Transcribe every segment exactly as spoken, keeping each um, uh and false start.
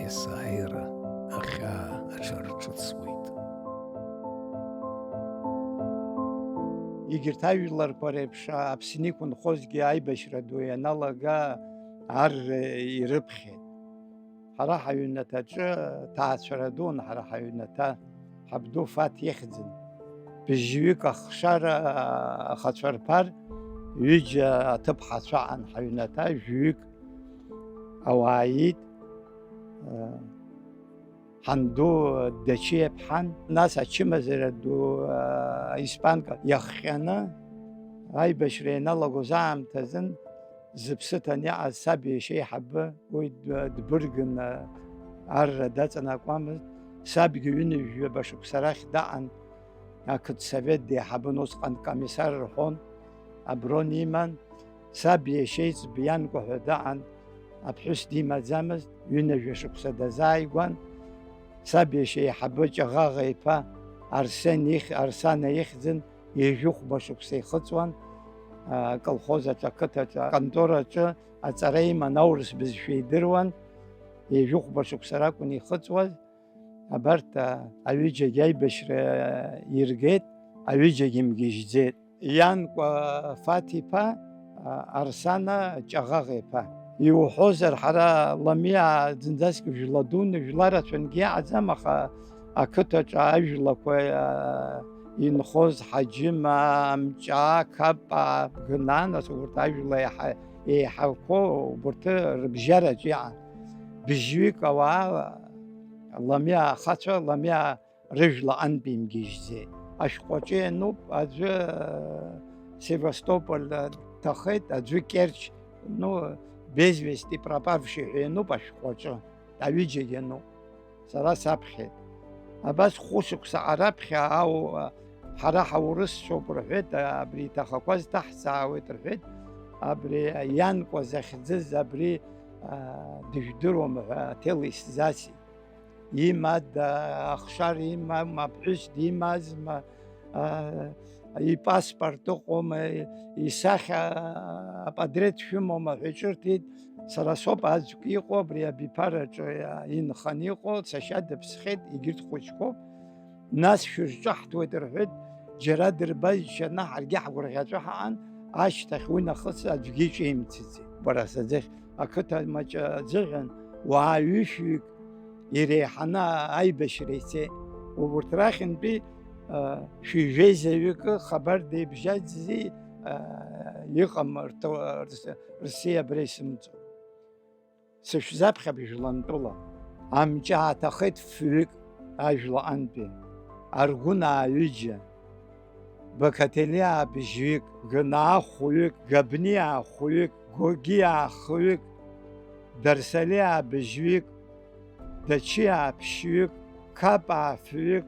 Есааира ахьаа аҽарҿыцуеит. Егьырҭ ажәларқәа реиԥш Аԥсны иқәынхозгьы аибашьра ду ианалага ар ирыԥхьеит. Ҳара ҳаҩнаҭаҿы ҭаацәара дуун, ҳара ҳаҩнаҭа ҳабду Фаҭ ихьӡын. Быжьҩык ахшара ахацәа рԥар, ҩыџьа аҭыԥҳацәа аан ҳаҩнаҭа, жәҩык ауаа иит. Ҳанду Дачиа ԥҳан, нас ачымазара ду, а, испанка иахҟьаны, аибашьра ианалагоз аамҭазын, зыԥсы ҭаны иҟаз саб иашьа еиҳабы уи д-, дбыргын, а, арра даҵанакуамызт. Сабгьы ҩынҩажәаба шықәса рахь даҟан, ақыҭсовет деиҳабын, усҟан комиссар рҳәон, аброн иман. Саб иашьа иҵб ианкәа ҳәа даҟан, аԥҳәыс димаӡамызт, ҩынажәа шықәса дазааигәан. Саб иашьа еиҳабы Ҷаӷаӷа иԥа Арсен ихь-, Арсана ихьӡын, ҩажәихәба шықәса ихыҵуан, а, аколхоз аҿы, ақыҭаҿы, аконтораҿы аҵара иман, аурыс бызшәа идыруан, ҩажәихәба шықәса ракәын ихыҵуаз. Абарҭ, а, аҩыџьагьы аибашьра иргеит, аҩыџьагьы имгьежьӡеит. Ианкәа Фаҭ-иԥа, а, Арсана Ҷаӷаӷа-иԥа. Иуҳәозар, ҳара Ламиа зынӡаск жәла дуны, жәла рацәангьы иаҟаӡам, аха ақыҭаҿы ажәлақәа, а, инхоз Ҳаџьыма, Амҷаа, Қапа, Гнанас, урҭ ажәла еиҳа-, еиҳақәоу, убарҭ рыбжьараҿ иаан. Быжьҩык ауаа Ламиа ахацәа, Ламиа рыжәлаҟынтә имгьежьӡеит. Ашәҟәаҿы иануп, аӡәы Севастополь дҭахеит, аӡәы Керчь, ну, без вести пропавший ҳәа иануп ашәҟәаҿы, аҩыџьагь иануп. Сара саԥхьеит. Абас хәышықәса араԥхьа ау, ҳара ҳаурысцәоуп рҳәеит, абри иҭахақәаз ҭаҳҵаауеит рҳәеит, абри ианкәа захьӡыз абри, а, дыжәдыруама ҳәа аҭел исзасит. Имада, ахшара имама, аԥҳәыс димазма, а, ипаспорт ыҟоума, исахьа апатреҭ шәымоума ҳәа иҿырҭит. Сара соуп аӡәк иҟоу абри абиԥараҿы инханы иҟоу, сашьа дыԥсхьеит, егьырҭ хәыҷқәоуп. Нас шәырҿаҳҭуеит рҳәеит, џьара дырбазшәа, ҳаргьы ҳгәырӷьаҵәа ҳаҟан, ашьҭахь уи нахыс аӡәгьы иҿимҭӡеит. Бара саӡыхь ақыҭа маҷ аӡыхьан уаа ҩышәҩык иреиҳаны аибашьра ицеит. Убырҭ рахьынтәи, а, шәи жәеизаҩык хабар деибжьаӡзи, а, иҟам рҭо-, рс-, рси абра исымҵо. Сышәзаԥхьап жәлантәыла. Амҷ ааҭахеит фҩык ажәлаҟынтәи, Аргәынаа ҩыџьа, Бақаҭелиаа быжьҩык, Гынаа хәҩык, Габниаа хәҩык, Гогиаа хҩык, Дарсалиаа быжьҩык, Дачиаа ԥшьҩык, Қапаа фҩык,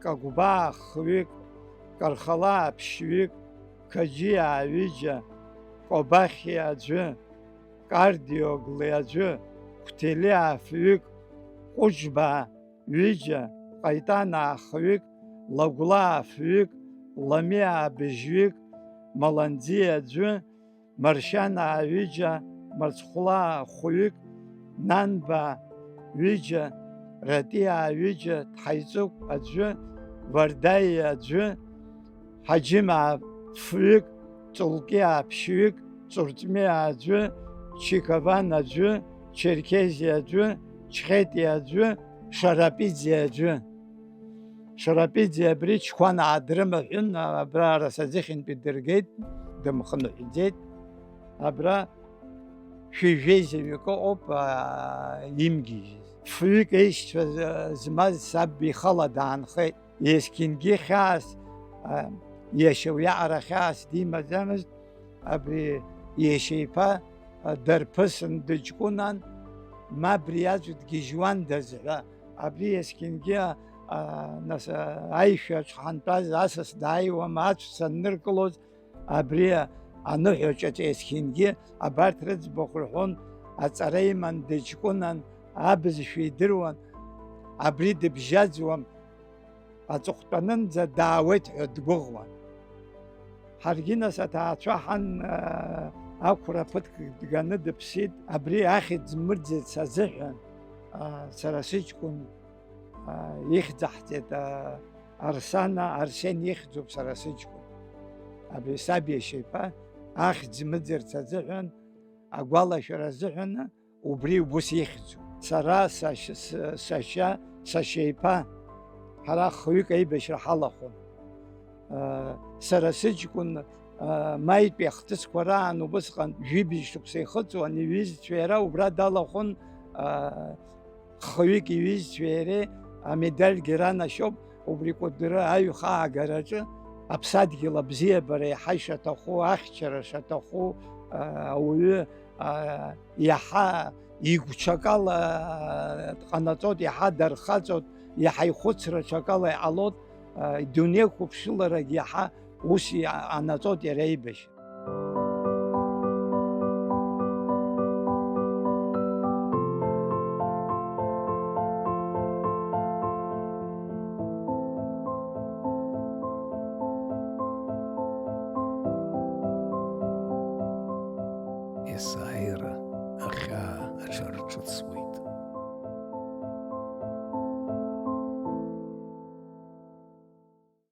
Кагәбаа хҩык, Кархалаа ԥшьҩык, Қаџьиаа ҩыџьа, Кобахьиа аӡәы, Кардиоглы аӡәы, Қәҭелиаа фҩык, Ҟәыџьбаа ҩыџьа, Ҟаитанаа хҩык, Лагәлаа фҩык, Ламиаа быжьҩык, Маланӡиа аӡәы, Маршьанаа ҩыџьа, Мацхәлаа хәҩык, Нанбаа ҩыџьа, Ратиаа ҩыџьа, Тҳаиҵыкә аӡәы, Вардаиа аӡәы, Ҳаџьымаа фҩык, Ҵулкиаа ԥшьҩык, Ҵурҵмиаа аӡәы, Чикован аӡәы, Черкезиа аӡәы, Чхетиа аӡәы, Шарапиӡе аӡәы. Шарапиӡе абри Чқәанаа дрымаҳәын, абра арасаӡыхьынтәи дыргеит, дымхынҳәӡеит. Абра шәи жәеизаҩык ыҟоуп, аа, имгьежьыз. Фҩык еишьцәа з-, змаз саб ихала даанхеит. Есқьынгьы хьаас, а, иашьа уиаҟара хьаас димаӡамызт, абри иашьа иԥа, а, дарԥысын, дыҷкәынан, ма абри аӡә дгьежьуандаз ҳәа, абри есқьынгьы, а, нас, а, аишәаҿ ҳантәаз асас дааиуама, ацә санныркылоз, Абри аныҳәаҿаҿ есқьынгьы абарҭ рыӡбахә рҳәон, аҵара иман, дыҷкәынан, абызшәа идыруан, абри дыбжьаӡуам, аҵыхәтәанынӡа даауеит ҳәа дгәыӷуан. Ҳаргьы нас аҭаацәа ҳан, аа, ақәра ԥыҭк дганы дыԥсит, абри ахьӡ мырӡырц азыҳәан. Сара сыҷкәын, а, ихьӡаҳҵеит, а, Арсана, Арсен ихьӡуп сара сыҷкәын. Абри саб иашьа иԥа ахьӡ мыӡырц азыҳәан, агәалашәара азыҳәаны, убри убыс ихьӡуп. Сара сашь-, с-, сашьа, сашьа иԥа, ҳара хҩык аибашьра ҳалахәын. А, сара сыҷкәын, а, маитәи ахҭысқәа раан убысҟан жәибжь шықәса ихыҵуан, иҩызцәа иара убра далахәын, а, хҩык иҩызцәеи иареи амедальгьы ранашьоуп, убри Кәыдры аҩхаа агараҿы аԥсадгьыл абзиабара иаҳа ишаҭаху, ахьчара шаҭаху, а, ауаҩы, а, иаҳа игәҽакала, а, дҟанаҵоит, иаҳа дархаҵоит, иаҳа ихәыцра ҽакала иҟалоит, а, идунеи қәыԥшыларагь иаҳа ус иа-, анаҵоит иара аибашьра. Есааира ахьаа аҽарҿыцуеит.